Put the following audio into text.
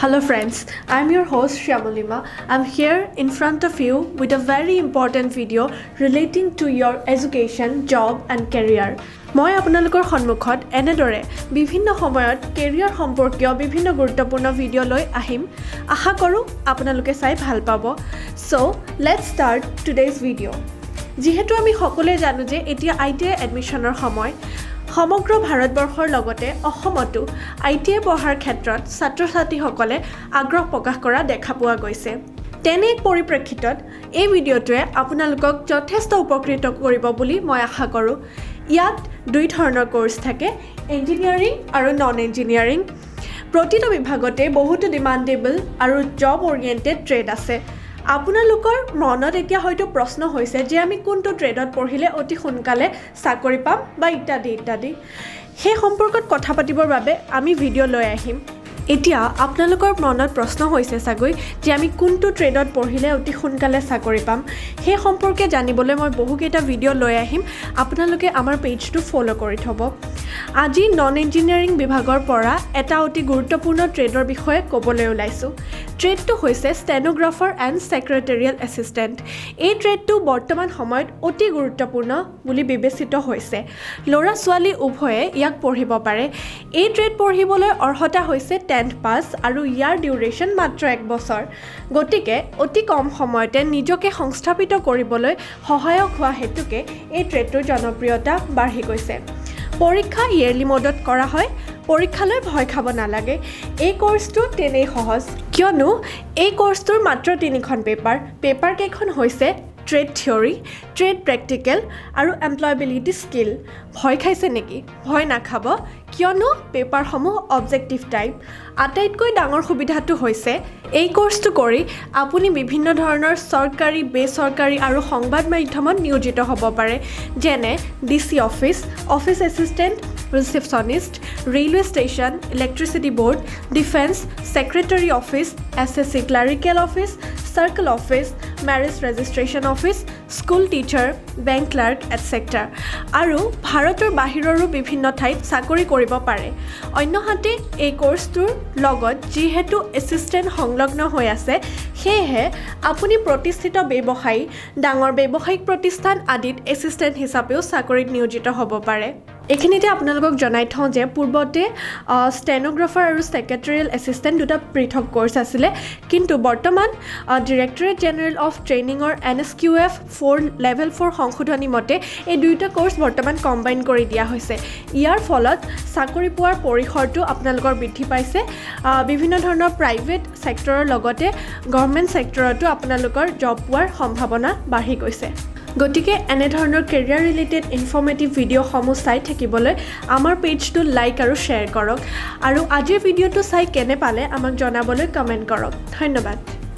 Hello friends, I'm your host Shyamolima. I'm here in front of you with a very important video relating to your education, job and career. মই আপোনালোকৰ সন্মুখত এনেদৰে বিভিন্ন সময়ত career সম্পৰ্কীয় বিভিন্ন গুৰুত্বপূৰ্ণ ভিডিঅ' লৈ আহিম। আশা কৰোঁ আপোনালোকে চাই ভাল পাব। So let's start today's video. যিহেতু আমি সকলোৱে জানো যে এতিয়া আইটিআই এডমিশ্যনৰ সময়, সমগ্ৰ ভাৰতবৰ্ষৰ লগতে অসমতো আইটিআই পঢ়াৰ ক্ষেত্ৰত ছাত্ৰ ছাত্ৰীসকলে আগ্ৰহ প্ৰকাশ কৰা দেখা পোৱা গৈছে। তেনে এক পৰিপ্ৰেক্ষিতত এই ভিডিঅ'টোৱে আপোনালোকক যথেষ্ট উপকৃত কৰিব বুলি মই আশা কৰোঁ। ইয়াত দুই ধৰণৰ ক'ৰ্চ থাকে, ইঞ্জিনিয়াৰিং আৰু নন ইঞ্জিনিয়াৰিং। প্ৰতিটো বিভাগতে বহুতো ডিমাণ্ডেবল আৰু জব অৰিয়েণ্টেড ট্ৰেড আছে। আপোনালোকৰ মনত এতিয়া হয়তো প্ৰশ্ন হৈছে যে আমি কোনটো ট্ৰেডত পঢ়িলে অতি সোনকালে চাকৰি পাম বা ইত্যাদি ইত্যাদি। সেই সম্পৰ্কত কথা পাতিবৰ বাবে আমি ভিডিঅ' লৈ আহিম। এতিয়া আপোনালোকৰ মনত প্ৰশ্ন হৈছে চাগৈ যে আমি কোনটো ট্ৰেডত পঢ়িলে অতি সোনকালে চাকৰি পাম। সেই সম্পৰ্কে জানিবলৈ মই বহুকেইটা ভিডিঅ' লৈ আহিম। আপোনালোকে আমাৰ পেজটো ফ'ল' কৰি থ'ব। আজি নন ইঞ্জিনিয়াৰিং বিভাগৰ পৰা এটা অতি গুৰুত্বপূৰ্ণ ট্ৰেডৰ বিষয়ে ক'বলৈ ওলাইছোঁ। ট্ৰেডটো হৈছে ষ্টেনোগ্ৰাফাৰ এণ্ড ছেক্ৰেটেৰিয়েল এছিষ্টেণ্ট। এই ট্ৰেডটো বৰ্তমান সময়ত অতি গুৰুত্বপূৰ্ণ বুলি বিবেচিত হৈছে। ল'ৰা ছোৱালী উভয়ে ইয়াক পঢ়িব পাৰে। এই ট্ৰেড পঢ়িবলৈ অৰ্হতা হৈছে 10th পাছ আৰু ইয়াৰ ডিউৰেশ্যন মাত্ৰ এক বছৰ। গতিকে অতি কম সময়তে নিজকে সংস্থাপিত কৰিবলৈ সহায়ক হোৱা হেতুকে এই ট্ৰেডটোৰ জনপ্ৰিয়তা বাঢ়ি গৈছে। পৰীক্ষা ইয়েৰলি মডত কৰা হয়। পৰীক্ষালৈ ভয় খাব নালাগে। এই কৰ্চটো তেনেই সহজ, কিয়নো এই কৰ্চটোৰ মাত্ৰ তিনিখন পেপাৰ। পেপাৰকেইখন হৈছে ট্ৰেড থিয়ৰী, ট্ৰেড প্ৰেক্টিকেল আৰু এমপ্লয়বিলিটি স্কিল। ভয় খাইছে নেকি? ভয় নাখাব, কিয়নো পেপাৰসমূহ অবজেক্টিভ টাইপ। আটাইতকৈ ডাঙৰ সুবিধাটো হৈছে এই কৰ্চটো কৰি আপুনি বিভিন্ন ধৰণৰ চৰকাৰী, বেচৰকাৰী আৰু সংবাদ মাধ্যমত নিয়োজিত হ'ব পাৰে, যেনে DC office, office assistant, receptionist, railway station, electricity board, defence, secretary office, SSC clerical office, circle office, marriage registration office, school teacher, bank clerk, etcetera আৰু ভাৰতৰ বাহিৰৰো বিভিন্ন ঠাইত চাকৰি কৰিব পাৰে। অন্যহাতে এই কৰ্চটোৰ লগত যিহেতু এছিষ্টেণ্ট সংলগ্ন হৈ আছে, সেয়েহে আপুনি প্ৰতিষ্ঠিত ব্যৱসায়ী, ডাঙৰ ব্যৱসায়িক প্ৰতিষ্ঠান আদিত এছিষ্টেণ্ট হিচাপেও চাকৰিত নিয়োজিত হ'ব পাৰে। এইখিনিতে আপোনালোকক জনাই থওঁ যে পূৰ্বতে ষ্টেনোগ্ৰাফাৰ আৰু ছেক্ৰেটেৰিয়েল এছিষ্টেণ্ট দুটা পৃথক কৰ্চ আছিলে, কিন্তু বৰ্তমান directorate general of ট্ৰেইনিঙৰ NSQF 4 level 4 সংশোধনী মতে এই দুয়োটা কৰ্চ বৰ্তমান কম্বাইন কৰি দিয়া হৈছে। ইয়াৰ ফলত চাকৰি পোৱাৰ পৰিসৰটো আপোনালোকৰ বৃদ্ধি পাইছে। বিভিন্ন ধৰণৰ প্ৰাইভেট ছেক্টৰৰ লগতে গভৰ্ণমেণ্ট ছেক্টৰতো আপোনালোকৰ জব পোৱাৰ সম্ভাৱনা বাঢ়ি গৈছে। গতিকে এনেধৰণৰ কেৰিয়াৰ ৰিলেটেড ইনফৰ্মেটিভ ভিডিঅ'সমূহ চাই থাকিবলৈ আমাৰ পেজটো লাইক আৰু শ্বেয়াৰ কৰক আৰু আজিৰ ভিডিঅ'টো চাই কেনে পালে আমাক জনাবলৈ কমেণ্ট কৰক। ধন্যবাদ।